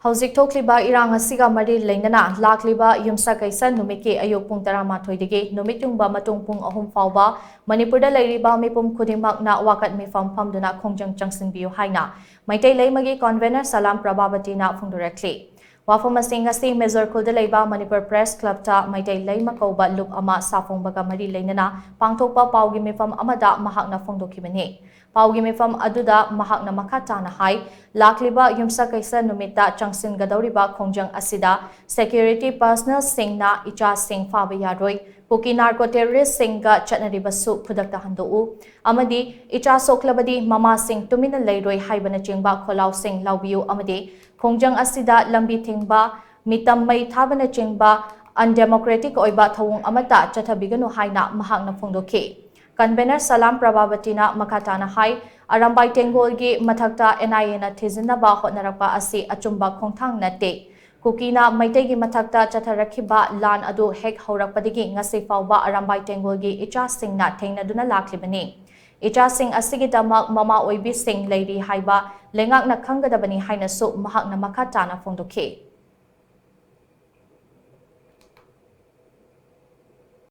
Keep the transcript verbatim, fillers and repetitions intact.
ꯍꯧꯖꯤꯛ ꯊꯣꯛꯂꯤꯕ ꯏꯔꯥꯡ ꯑꯁꯤꯒ ꯃꯔꯤ ꯂꯩꯅꯅ ꯂꯥꯛꯂꯤꯕ ꯌꯨꯝꯁꯀꯩꯁ ꯅꯨꯃꯤꯠꯀꯤ ꯑꯌꯨꯛ ꯄꯨꯡ ꯇꯔꯥꯃꯥꯊꯣꯏꯗꯒꯤ ꯅꯨꯃꯤꯠ ꯌꯨꯡꯕ ꯃꯇꯨꯡ ꯄꯨꯡ ꯑꯍꯨꯝ ꯐꯥꯎꯕ ꯃꯅꯤꯄꯨꯔꯗ ꯂꯩꯔꯤꯕ ꯃꯤꯄꯨꯝ ꯈꯨꯗꯤꯡꯃꯛꯅ ꯋꯥꯀꯠ ꯃꯤꯐꯝ ꯐꯝꯗꯨꯅ ꯈꯣꯡꯖꯪ ꯆꯪꯁꯤꯟꯕꯤꯌꯨ ꯍꯥꯏꯅ ꯃꯩꯇꯩ ꯂꯩꯃꯒꯤ convener ꯁꯂꯥꯝ ꯄ꯭ꯔꯚꯥꯕꯇꯤꯅ ꯐꯣꯡꯗꯣꯔꯛꯂꯤ꯫ ꯋꯥꯐꯝ ꯑꯁꯤ ꯉꯁꯤ ꯃꯦꯖꯣꯔ ꯈꯨꯜꯗ ꯂꯩꯕ ꯃꯅꯤꯄꯨꯔ ꯄ꯭ꯔꯦꯁ ꯀ꯭ꯂꯕꯇ ꯃꯩꯇꯩ ꯂꯩꯃ ꯀꯧꯕ ꯂꯨꯞ ꯑꯃ ꯁꯥꯐꯣꯡꯕꯒ ꯃꯔꯤ ꯂꯩꯅꯅ ꯄꯥꯡꯊꯣꯛꯄ ꯄꯥꯎꯒꯤ ꯃꯤꯐꯝ ꯑꯃꯗ ꯃꯍꯥꯛꯅ ꯐꯣꯡꯗꯣꯛꯈꯤꯕꯅꯤ꯫ ꯄꯥꯎꯒꯤ ꯃꯤꯐꯝ ꯑꯗꯨꯗ ꯃꯍꯥꯛꯅ ꯃꯈꯥ ꯇꯥꯅ ꯍꯥꯏ, ꯂꯥꯛꯂꯤꯕ ꯌꯨꯝꯁꯀꯩꯁ ꯅꯨꯃꯤꯠꯇ ꯆꯪꯁꯤꯟꯒꯗꯧꯔꯤꯕ ꯈꯣꯡꯖꯪ ꯑꯁꯤꯗ security personnelꯁꯤꯡꯅ ꯏꯆꯥꯁꯤꯡ ꯐꯥꯕ ꯌꯥꯔꯣꯏ, ꯀꯨꯀꯤ narco terroristꯁꯤꯡꯒ ꯆꯠꯅꯔꯤꯕꯁꯨ ꯈꯨꯗꯛꯇ ꯍꯟꯗꯣꯛꯎ ꯑꯃꯗꯤ ꯏꯆꯥ ꯁꯣꯛꯂꯕꯗꯤ ꯃꯃꯥꯁꯤꯡ ꯇꯨꯃꯤꯟꯅ ꯂꯩꯔꯣꯏ ꯍꯥꯏꯕꯅꯆꯤꯡꯕ ꯈꯣꯜꯂꯥꯎꯁꯤꯡ ꯂꯥꯎꯕꯤꯌꯨ ꯑꯃꯗꯤ ꯈꯣꯡꯖꯪ ꯑꯁꯤꯗ ꯂꯝꯕꯤ ꯊꯤꯡꯕ, ꯃꯤꯇꯝ ꯃꯩ ꯊꯥꯕꯅꯆꯤꯡꯕ undemocratic ꯑꯣꯏꯕ ꯊꯧꯑꯣꯡ ꯑꯃꯠꯇ ꯆꯠꯊꯕꯤꯒꯅꯨ ꯍꯥꯏꯅ ꯃꯍꯥꯛꯅ ꯐꯣꯡꯗꯣꯛꯈꯤ꯫ Convener ꯁꯂꯥꯝ ꯄ꯭ꯔꯚꯥꯕꯇꯤꯅ ꯃꯈꯥ ꯇꯥꯅ ꯍꯥꯏ, ꯑꯔꯥꯝꯕꯥꯏ ꯇꯦꯡꯒꯣꯜꯒꯤ ꯃꯊꯛꯇ NIAꯅ ꯊꯤꯖꯤꯟꯅꯕ ꯍꯣꯠꯅꯔꯛꯄ ꯑꯁꯤ ꯑꯆꯨꯝꯕ ꯈꯣꯡꯊꯥꯡ ꯅꯠꯇꯦ꯫ ꯀꯨꯀꯤꯅ ꯃꯩꯇꯩꯒꯤ ꯃꯊꯛꯇ ꯆꯠꯊꯔꯛꯈꯤꯕ ꯂꯥꯟ ꯑꯗꯨ ꯍꯦꯛ ꯍꯧꯔꯛꯄꯗꯒꯤ ꯉꯁꯤ ꯐꯥꯎꯕ ꯑꯔꯥꯝꯕꯥꯏ ꯇꯦꯡꯒꯣꯜꯒꯤ ꯏꯆꯥꯁꯤꯡꯅ ꯊꯦꯡꯅꯗꯨꯅ ꯂꯥꯛꯂꯤꯕꯅꯤ꯫ ꯏꯆꯥꯁꯤꯡ ꯑꯁꯤꯒꯤꯗꯃꯛ ꯃꯃꯥ ꯑꯣꯏꯕꯤꯁꯤꯡ ꯂꯩꯔꯤ ꯍꯥꯏꯕ ꯂꯩꯉꯥꯛꯅ ꯈꯪꯒꯗꯕꯅꯤ ꯍꯥꯏꯅꯁꯨ ꯃꯍꯥꯛꯅ ꯃꯈꯥ ꯇꯥꯅ ꯐꯣꯡꯗꯣꯛꯈꯤ꯫